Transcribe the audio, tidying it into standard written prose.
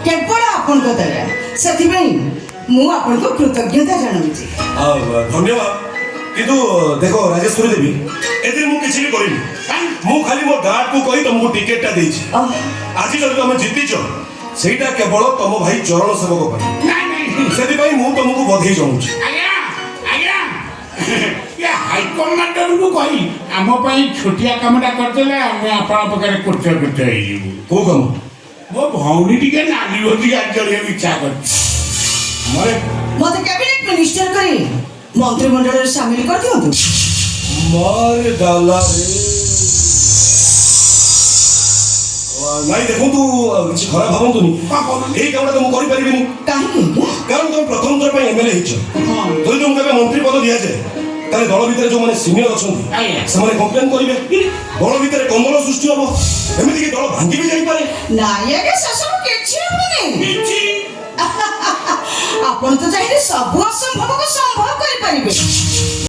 କେବଳ ଆପଣଙ୍କ ଦ୍ୱାରା। ସେଥିପାଇଁ ମୁଁ ଆପଣଙ୍କୁ କୃତଜ୍ଞତା ଜଣାଉଛି। ଆଉ, ଧନ୍ୟବାଦ। କିନ୍ତୁ ଦେଖ ରାଜେଶ୍ୱରୀ ଦେବୀ, ଏଥିରେ ମୁଁ କିଛି ବି କରିନି। ମୁଁ ଖାଲି ମୋ ଗାର୍ଡକୁ କହି ତମକୁ ଟିକେଟଟା ଦେଇଛି। ଆଜି ଯଦି ତମେ ଜିତିଛ, ସେଇଟା କେବଳ ତମ ଭାଇ ଚରଣ ସେବକ ପାଇଁ। ନାଇଁ ନାଇଁ ସେଥିପାଇଁ ମୁଁ ତମକୁ ବଧେଇ ଜଣାଉଛି। ଆଜ୍ଞା ଆଜ୍ଞା, ଏ ହାଇକମାଣ୍ଡରଙ୍କୁ କହି ଆମ ପାଇଁ ଛୋଟିଆ କାମଟା କରିଦେଲେ ଆମେ ଆପଣଙ୍କ ପାଖରେ କୃତକୃତ୍ୟ ହେଇଯିବୁ। କୋଉ କାମ? ମୋ ଭଉଣୀ ଟିକେ ନାଲି ବତି ଗାଡ଼ି ଚଢ଼ିବାକୁ ଇଚ୍ଛା କରିଛି। ମାନେ? ମତେ କ୍ୟାବିନେଟ ମିନିଷ୍ଟର କରି ମନ୍ତ୍ରିମଣ୍ଡଳରେ ସାମିଲ କରିଦିଅନ୍ତୁ। मार डाला ରେ। ନାଇଁ, ଦେଖନ୍ତୁ, କିଛି ଖରାପ ଭାବନ୍ତୁନି। କଣ କହୁଛନ୍ତି? ଏଇ କାମଟା ତ ମୁଁ କରିପାରିବିନି। କାହିଁକି ଆଜ୍ଞା? କାରଣ ତମେ ପ୍ରଥମ ଥର ପାଇଁ ଏମଏଲଏ ହେଇଛ। ଯଦି ତୁମକୁ ଏବେ ମନ୍ତ୍ରୀ ପଦ ଦିଆଯାଏ, ତାହେଲେ ଦଳ ଭିତରେ ଯୋଉମାନେ ସିନିୟର ଅଛନ୍ତି, ସେମାନେ କମ୍ପ୍ଲେନ କରିବେ। ଦଳ ଭିତରେ କନ୍ଦଳ ସୃଷ୍ଟି ହବ, ଏମିତିକି ଦଳ ଭାଙ୍ଗି ବି ଯାଇପାରେ। ନାଇଁ ଆଜ୍ଞା, ସେସବୁ କିଛି ହବନି। କିଛି? ଆପଣ ତ ଚାହିଁଲେ ସବୁ ଅସମ୍ଭବକୁ